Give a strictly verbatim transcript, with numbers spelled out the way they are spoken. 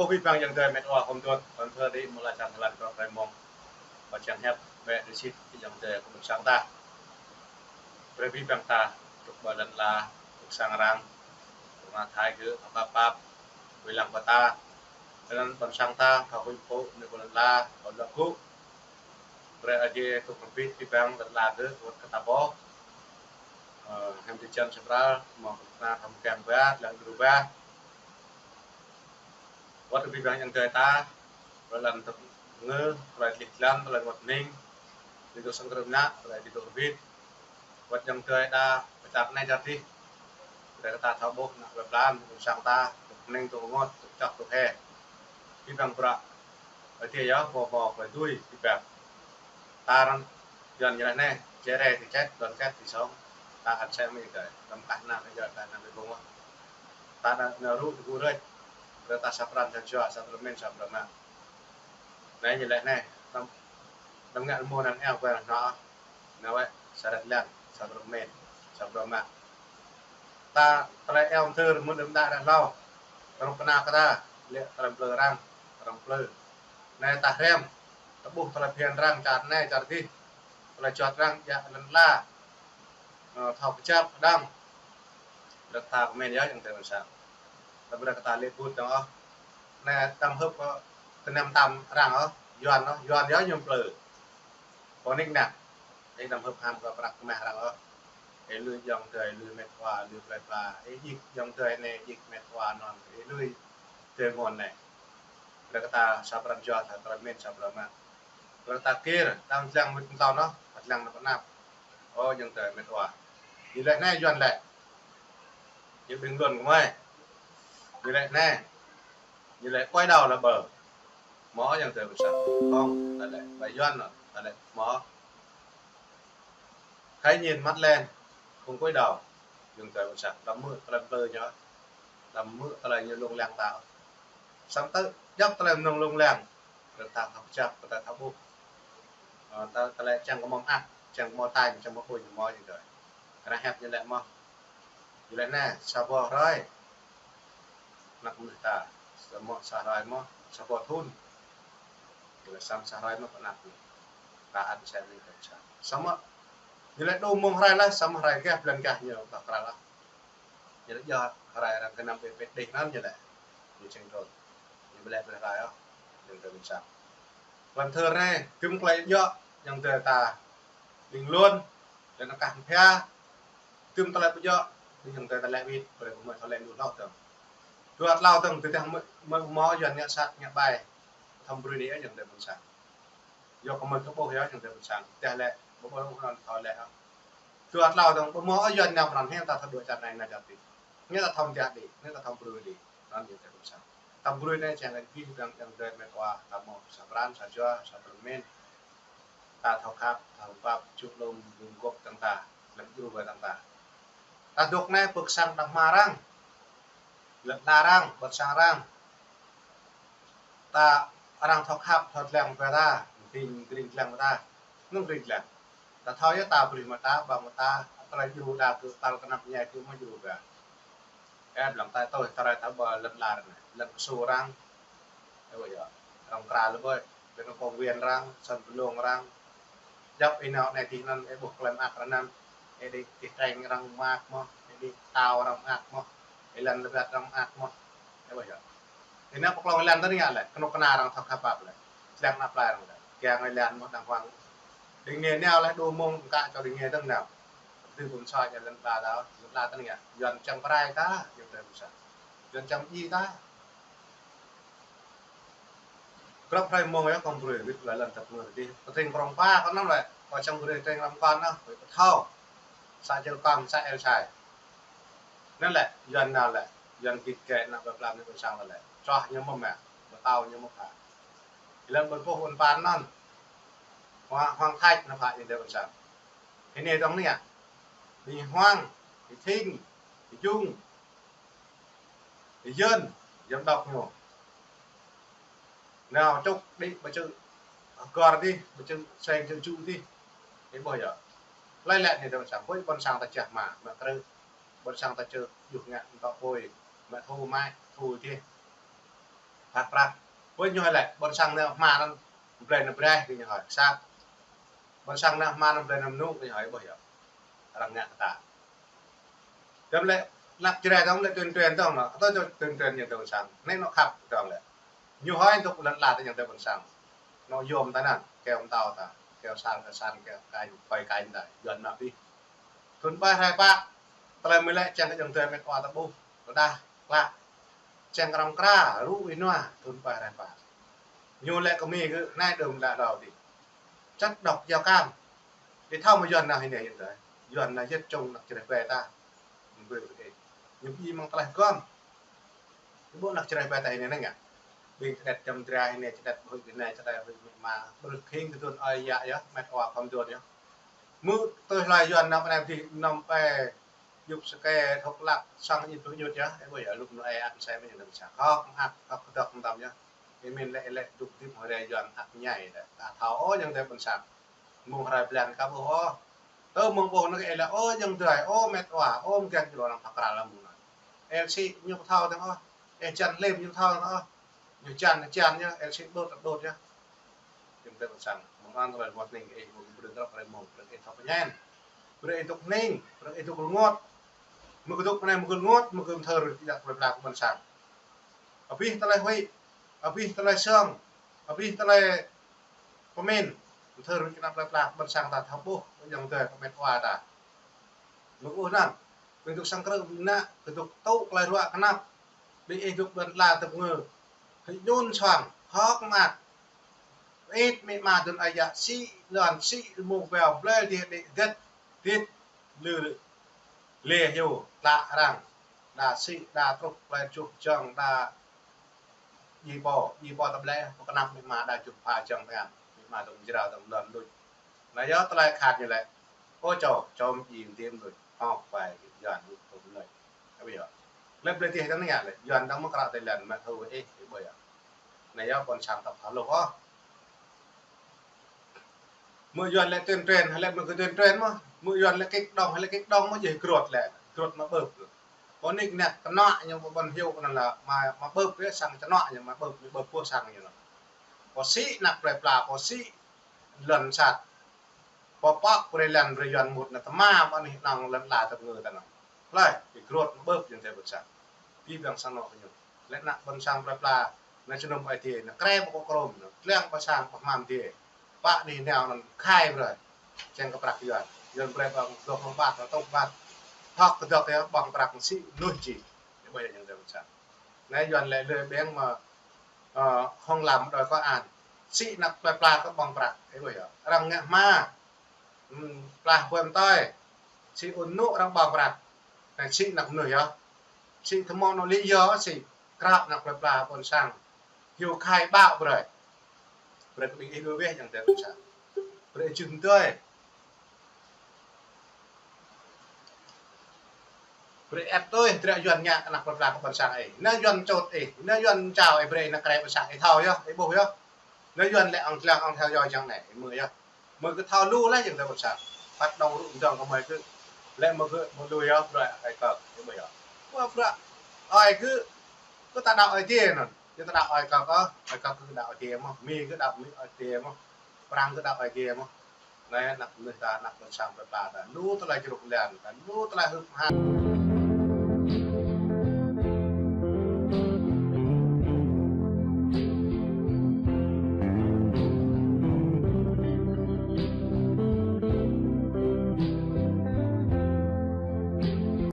Ơ abih bang ayŏng adơi met wa, hôm tuăt, ƀing ta đĭ mơ̆ lĕ čang tơlơi kơ prei mông. Ƀơi čang hiăp, bĕ đĭ sĭt ayŏng adơi kơ ƀôn sang ta. Brơi abih bang ta, truh ƀơi lŏn ala, truh sang arăng, truh ană Thái gơ̆, pap pap, wai lăng kơ ta. Tơnăn ƀôn sang ta, kơ huĭ pô, anai kơ lŏn ala, kơ lŏn gŭ. Brơi Ơi Adai tŭ kơ abih bang lŏn ala gơ̆, wơ̆t kơ ta ƀôh. Ơ, hiam tơčan sơpral, mơ̆ng kơ ta thăm kem ba, lăng gru ba. Wơ̆t abih bang ayŏng adơi ta, brơi lăng tŭ ngơ, brơi tlih tlan, brơi wơ̆t ning, ƀing tŭ sang krưm nă, brơi ƀing tŭ rbit. Wơ̆t ayŏng adơi ta, pơčăp anai čar dih. Brơi kơ ta thâo ƀuh, nă brơi plan, ƀôn sang ta, tŭ ning, tŭ rơngot, tŭ čŏk, tŭ hĕ. Abih bang bruă, Ơi Adai yơh, mơ̆ mơ̆ brơi tui, abih bang. Ta răng, Yuan ñu laĭ anai, chia rẽ thì chết, đoàn kết thì sống. Ta ăn sem mơ̆ adơi, tăm kah nă, adơi, ta nă mơ̆ ƀơ̆ng wơ̆t. Ta nă, nă rŭ, tơgŭ rơč. Brơi ta sa pran, sa jua, sa pran mĭn, sa pran mă. Anai ñu laĭ anai, tăm, tăm ngă mơ̆ anăn eo kơ anăn nă. Anai wơ̆t, sa rơ̆t lăng, sa pran mĭn, sa pran mă. Ta tơlơi eo mơ̆ng thơr mơ̆ng đưm đă đă hlâo. Kơnuk kơna kơ ta, lĕ tơlơi plư arăng, arăng plư. Anai ta hrăm, ta ƀuh tơlơi phiăn arăng, čar anai, čar dih. Tơlơi juăt arăng, djă lŏn ala. Ơ, thâo kơjăp, kơđăng. Brơi ta kơ mĭn yơh, ayŏng adơi ƀôn sang. Ta brơi kơ ta lĕ ƀut dơ̆ng ôh. Anai tăm hưp kơ tơnăm tam arăng ôh, Yuan ôh, Yuan yơh ñu plư. Kơ nik nă. Ih tăm hưp ham kơ prăk kơmah arăng ôh. Ih lui ayŏng adơi, lui met wa, lui plơi pla. Ih djik ayŏng adơi anai, djik met wa anŭn. Ih lui adơi mơ̆n anai. Brơi kơ ta sa pran jua, sa pran mĭn, sa pran mă. Brơi ta kir, tăm lăng mĭt mơtâo anŭn, ăt lăng nă pơnăp. Ơ, ayŏng adơi met wa. Ñu laĭ anai Yuan laĭ. Ñu bình luận kơ mơi. Ñu laĭ anai. Ñu laĭ quay đầu là bờ. Mơ̆ ayŏng adơi ƀôn sang. Không, ta laĭ, ƀơi Yuan anŭn, ta laĭ mơ̆. Cái nhìn mắt lên, không quay đầu. Ayŏng adơi ƀôn sang. Đăm hmư̆ tơlơi plư ñu. Đăm hmư̆ tơlơi ñu lông lăng ta. Samơ̆ tơ, djŏp tơlơi mơnơ̆ng lông lăng. Brơi ta thâo kơjăp, brơi ta thâo ƀuh. Ơ, ta, ta laĭ čang kơ mơ̆ mơak, čang kơ mơ̆ tañ, čang kơ mơ̆ ƀuñ, mơ̆ ayŏng adơi. Kơ ană hiăp ñu laĭ mơ̆. Ñu laĭ anai, sa boh hrơi. Anăp mơnuih ta, samơ̆ sa hrơi mơ̆, sa boh thŭn. Ñu laĭ samơ̆ sa hrơi mơ̆ pơanăp ñu. Ta ăn sem mơnuih ta sa. Samơ̆, ñu laĭ dŏ mông hrơi laih, samơ̆ hrơi gah, blan gah ñu ta krăl laih. Ñu laĭ yơh hrơi arăng gơnam pĕ pĕ đih anŭn ñu laĭ. Ñu čeng trôn. Ñu ƀu laĭ brơi hrơi ôh. Ñu tơ ƀôn sang. Ƀơi thơr anai, gơ̆m tơlơi djơ̆, ayŏng adơi ta. Ƀing lŏn, lŏn kah mphia, gơ̆m tơlơi ƀu djơ̆, ƀing ayŏng adơi ta laĭ wĭt, brơi kơ mơi thâo laĭ lu hlâo dơ̆ng. Dua tlâo dơ̆ng, tơdah mơi, mơi mơ̆ Yuan ngă sat, ngă ƀai, thâo brơi đĭ ayŏng adơi ƀôn sang. Yua kơ mơi kơ ƀuh yơh ayŏng adơi ƀôn sang. Tơdah laĭ, ƀu ƀuh anŭn thâo laĭ ôh. Dua tlâo dơ̆ng, ƀu mơ̆ Yuan nao pran hĕ ta thâo dŏ čar anai nao čar adih. Ngă ta thâo mơ̆ đĭ, ngă ta thâo brơi đĭ. Anŭn ayŏng adơi ƀôn sang. Thâo brơi anai čang kơ abih bang ayŏng adơi met wa, ta mơ̆ sa pran, sa jua, sa pran mĭn. Ta thâo khăp, thâo pap, čŭk lŏm, lŏm gŏp dơ̆ng ta, lŏm djru ƀơi dơ̆ng ta. Ta dŏ anai pơ̆k sang đah mơ̆ arăng. Lŏn ala arăng, ƀôn sang arăng. Ta arăng thâo khăp, thâo dlăng ƀơi ta, ƀing gring dlăng ƀơi ta. Nŭng gring dlăng. Ta thâo yơh ta brơi mơta, ƀơ̆ng mơta, tơlơi djru đa kơ tal kơnăp ñai kơ mơi djru ƀơi. Ơ, lăng ta tui tơlơi ta ƀơi lŏn ala arăng, lŏn kơsu arăng. Ơ, ƀơi yơh. Arăng kral ƀơi, ƀơi kông viên arăng, sân vận động arăng. Djŏp ih nao anai tih anŭn, ih ƀuh tơlơi mơak arăng anŭn. Ih đĭ tih treng arăng mơak mơ̆, ih đĭ tao arăng mơak mơ̆, ih lăn lơbet arăng mơak mơ̆. Ih ƀuh yơh. Ih nao pơklŏng ih lăn tơ anai ngă lĕ, kơnuk kơna arăng thâo khăp pap lĕ. Tlăng anăp plơi arăng lĕ. Kiăng ih lăn mơ̆ đang huang. Đing anai nao lĕ dŏ mông kă čô đing anai dơ̆ng nao. Tui ƀôn sang ñu lăn ala dŏ, lăn ala tơ anai ngă. Yuan čang pơrai ta, Yuan čang pơrai ta. Grăp hrơi mông yơh kơ brơi wĭt lĕ lăn tăp ngơ dih. Pơtring prong pa kơ anŭn lĕ, kơ čang brơi tring răm kăn anŭn, brơi pơthâo. Sa jel kăn, sa el sai. Anŭn lĕ, Yuan nao lĕ, Yuan git gai anăp ƀơi plam anai ƀôn sang lĕ. Čoh ñu mơ̆ mă, pơtâo ñu mơ̆ pha. Ih lăn ƀơi pôh ƀôn păn anŭn. Huang, huang thach anŭn pha ñu dêh ƀôn sang. Hĭ anai dơ̆ng anai ngă. Ƀing huang, ƀing thing, ƀing jung. Yơn, yơn đŏk ñu. Nao čŭk đĭ ƀơi čư̆ hơgor dih, ƀơi čư̆ seng čư̆ čŭ dih. Ih ƀuh yơh. Hlơi lĕ anai dơ̆ng ƀôn sang, ƀuh ƀôn sang ta čah mă, mă krư̆. Ƀôn sang ta čơk, juh ngă, ntŏ apui. Mă thu mă, thu dih. Prăk prăk. Ƀơi ñu hơi lĕ, ƀôn sang nao hmar anŭn, blơi nao braih kơ ñu hơi. Sa. Ƀôn sang nao hmar anŭn blơi nao mơnŭ kơ ñu hơi, ƀuh yơh. Arăng ngă kơ ta. Tơm lĕ, lăp Jrai tơm lĕ tuyên truyền tơm lĕ, atau tuyên truyền ñu tơm sang. Anai nao khăp tơm lĕ. Ñu hơi tŭk lăn la tơm ñu tơm ƀôn sang. Nao yôm ta anŭn, kơyâo mơtâo ta, kơyâo sar kơ san, kơyâo kañ, kơi kañ ta, Yuan mă abih. Thŭn ƀai hrơi pă, tơlơi mơ̆ lĕ čang kơ jơ̆ng tơm met wa ta ƀuh, rơđah, klă. Čang kơ răm kra, rŭ ih nua, thŭn ƀai hrơi pă. Ñu lĕ kơ mi kơ, anai đơm đă đau ti. Chất độc da cam. Ih thâo mơ̆ Yuan nao hĭ anai yơh tơi. Yuan nao yơh čông năk Jrai ƀai ta. Mơ̆ ƀơi ƀơi ih. Ñu ƀu mơ̆ng tơlơi gom. Ih ƀuh năk Jrai ƀai ta hĭ anai ngă. Ƀing čơđet čăm Jrai hĭ anai, čơđet ƀơi hĭ anai, čơđet ƀơi hĭ mă. Ƀrư̆ khĭng kơ thŭn ơi yă yơh, met wa khŏm thŭn yơh. Mơ̆ tui hlơi Yuan nao pơ anai dih năm pe, yŭk sơkê, hơ̆k lăk, sang ih pơñut yơh. Ih ƀuh yơh, lŭk nao ê ăt mơsĕ mơ̆ ñu nao mơsĕ. Hơ̆k mơak, hơ̆k kơdŏk mơtam yơh. Ih min lĕ, ih lĕ dŭk dip hơrê Yuan ăt ñai lĕ. Ta thâo ôh jơ̆ng tơm ƀôn sang. Mơ̆ng hrơi blan kơ ƀuh ôh. Tơ mơ̆ng ƀuh nao kơ ih lĕ, ôh jơ̆ng tơm, ôh met wa, ôh mơ̆ng kiăng jơlua arăng pơkra lăm mơ̆ng anŭn. Ih sĭ ñu ƀu thâo dơ̆ng ôh. Ih čan hlêm ñu ƀu thâo dơ̆ng ôh. Ñu čan, ñu čan yơh, ih sĭ đôt, đôt yơh. Jơ̆ng tơm ƀôn sang. Mơ̆ng anŭn tơlơi ruăt ning ih, mơ̆ng brơi drŏk hrơi mơ̆ng, brơi ih thâo pơñen. Brơi ih dŏ ning, brơi ih dŏ rơngot. Mơ̆ kơ dŏ pơ anai, mơ̆ kơ rơngot, mơ̆ kơ mơthơr, ih djă̱ tơlơi pla kơ ƀôn sang. Abih tơlơi huĭ, abih tơlơi sơng, abih tơlơi pơmĭn, mơthơr kơ anăp tơlơi pla kơ ƀôn sang ta thâo ƀuh, ƀơi jơ̆ng tơm kơ met wa ta. Mơ̆ ƀuh anŭn, ƀing dŏ sang krư̆ ƀing ană, kơ dŏ tŭ tơlơi ruă kơnăp, ƀing ih dŏ ƀơi lăn tơpơngư, hĭ ñun suang, hơ̆k mơak, ih mĭ ma dŭn ơi yă, sĭ lŏn, sĭ mơ̆ng ƀeo, blơi dih đĭ dĕt, dĭt, lư, lê hyu, tlă arăng, đa sĭ, đa truh, plơi čuh, jơ̆ng, đa djai pô, djai pô tơblĕ, pô kơnăp mĭ ma đa čuh pha jơ̆ng tơngan, mĭ ma dŏ mơjrao dŏ mlŏn luč. Anai yơh tơlơi khăt ñu lĕ. Ơ čô, čô mơjĭ mơdêm luč, hơ̆k pai, Yuan luč, tŭ luč. Ƀuh yơh. Lĕ blơi dih tơngan lĕ, Yuan dŏ mơ̆ kră tơlơi lăn mă thâo ih, ih ƀuh yơh. Anai yơh ƀôn sang ta pha luh ôh. Mơ̆ Yuan lĕ tuyên truyền, lĕ mơ̆ kơ tuyên truyền mơ̆. Mơ̆ Yuan lĕ kích động, lĕ kích động mơ̆ djơ̆ grot lĕ. Grot mă ƀơ̆p. Pô nik nĕt kơnăl ñu ƀu ƀuăn hyu kơnăl lă, mă, mă ƀơ̆p yơh sang kơnăl ñu mă ƀơ̆p, ƀơ̆p pô sang ñu lă. Pô sĭ năk plơi pla, pô sĭ lŏn sat. Pô pŏk brơi lăn brơi Yuan mŭt nă tơma ƀă anih nŏng lŏn la tơpơngư ta nŏng. Hlơi, ih grot mă ƀơ̆p jơ̆ng tơm ƀôn sang. Ih ƀing sang anŏ kơ ñu. Lĕ anăp ƀôn sang plơi pla, nao jơnum Ơi Adai, nao krep ƀơi kơ krôm, nao tlăng ƀơi sang ƀơi hmam Adai. Pă anih nao anŭn khai brơi. Čang kơ prăk Yuan. Yuan brơi ƀơ̆ng dŏ hơ̆ng ƀat, nao tŭk ƀat. Hơ̆k kơdŏk yơh ƀơ̆ng prăk sĭ mơnuih či. Ih ƀuh yơh jơ̆ng tơm ƀôn sang. Anai Yuan lĕ lơi ƀing mă, ơ, hŏng lăm đơi kơ an. Sĭ năk plơi pla kơ ƀơ̆ng prăk. Ih ƀuh yơh. Arăng ngă hma. Ưm, plah ƀuăm tơi. Sĭ ŭn nŭ arăng ƀơ̆ng prăk. Anai sĭ năk mơnuih yơh. Sĭ tơmŏ nŏ lĭ yơh sĭ. Krăp năk plơi pla ƀôn sang. Hyu khai ƀă brơi. Brơi kơ ƀing ih lui weh jơ̆ng tơm ƀôn sang. Brơi ih jưh tơi. Brơi ĕp tui, dră Yuan ngă kơ năk plơi pla kơ ƀôn sang ih. Nă Yuan čôt ih, nă Yuan čao ih, brơi ih nao krep ƀôn sang ih thâo yơh, ih ƀuh yơh. Nă Yuan lĕ ong tlăng ong theo dõi jơ̆ng anai, ih mơ̆ yơh. Mơ̆ kơ thâo lu lĕ jơ̆ng tơm ƀôn sang. Păt đong rŭ dơ̆ng kơ mơi kơ. Lĕ mơ̆ kơ mơ̆ lui yơh, brơi ơi kơ, ih ƀuh yơh. Wah, bră. Ơi kơ, kơ ta đaŏ Ơi Adai anŭn. Kơ ta đaŏ ơi kơ kơ, ơi kơ kơ đaŏ Ơi Adai mơ̆, mi kơ đaŏ mi Ơi Adai mơ̆. Prăng kơ đaŏ Ơi Adai mơ̆. Anai năk mơnuih ta, năk ƀôn sang plơi pla ta. Lu tơlơi jruk lăn ta, lu tơlơi hưp hăng.